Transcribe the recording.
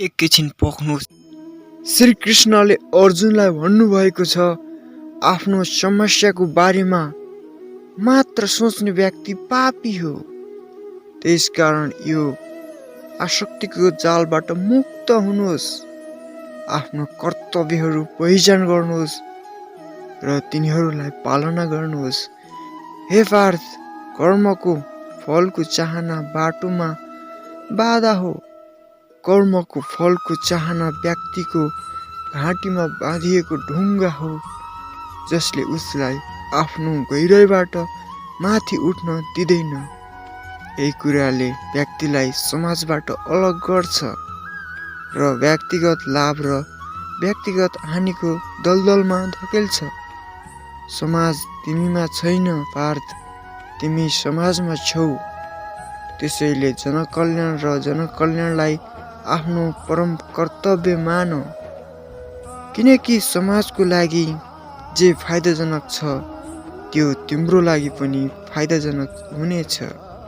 एकैछिन पोख्नुहोस्। श्री कृष्णले अर्जुनलाई भन्नुभएको छ, आफ्नो समस्याको बारेमा मात्र सोच्ने व्यक्ति पापी हो। त्यसकारण यो आसक्तिको जालबाट मुक्त हुनुहोस्। आफ्नो कर्तव्यहरू पहिचान गर्नुहोस् र तिनीहरूलाई पालना गर्नुहोस्। हे पार्थ, कर्मको फलको चाहना बाटोमा बाधा हो। कर्मको फलको चाहना व्यक्तिको घाँटीमा बाँधिएको ढुङ्गा हो, जसले उसलाई आफ्नो गहिराइबाट माथि उठ्न दिँदैन। यही कुराले व्यक्तिलाई समाजबाट अलग गर्छ र व्यक्तिगत लाभ र व्यक्तिगत हानिको दलदलमा धकेल्छ। समाज तिमीमा छैन पार्थ, तिमी समाजमा छौ। त्यसैले जनकल्याण र जनकल्याणलाई आफ्नो परम कर्तव्य मान, किनकि समाजको लागि जे फाइदाजनक छ त्यो तिम्रो लागि पनि फाइदाजनक हुनेछ।